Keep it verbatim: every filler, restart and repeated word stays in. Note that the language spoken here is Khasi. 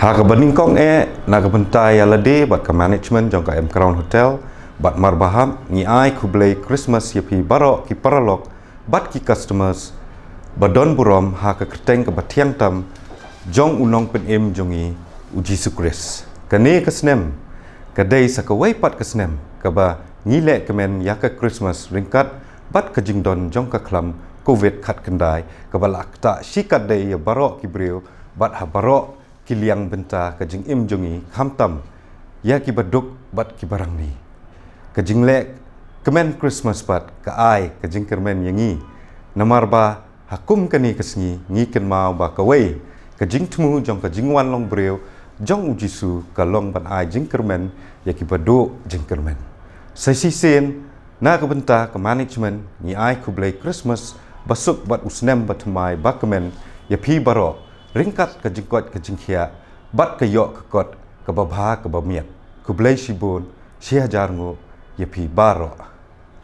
Ha kaba nyngkong eh, na ka bynta ïa lade bad ka management jong ka M Crown Hotel bad Marbahap, ngi ai khublei Christmas ïa phi baroh ki paralok bad ki customers ba don burom ha ka kyrteng kaba thiang tam jong u Nongpynim jong ngi, u Jisu Khrist. Kane ka snem ka dei sa kawei pat ka snem kaba ngi leh kmen ïa ka Christmas ryngkat bad ka jingdon jong ka khlam Covid khatkhyndai kaba la ktah shikatdei ïa baroh ki briew bad ha baroh ki liang bynta ka jingim jong ngi, khamtam ïa kiba duk bad kiba rangli. Ka jingleh kmen Christmas pat ka ai ka jingkyrmen ïa ngi, namar ba ha kum kane ka sngi ngi kynmaw ba kawei ka jingthmu jong ka jingwan long briew jong u Jisu ka long ban ai jingkyrmen ïa kiba duh jingkyrmen. Sa shisien, na ka bynta ka management, ngi ai khublei Christmas basuk bad u snem bathymmai bakmen ïa phi baroh, ryngkat ka jingkoit ka jingkhiah bad ka ïoh ka kot kaba bha kaba miat. Khublei shibun, shihajar nguh ïa phi baroh.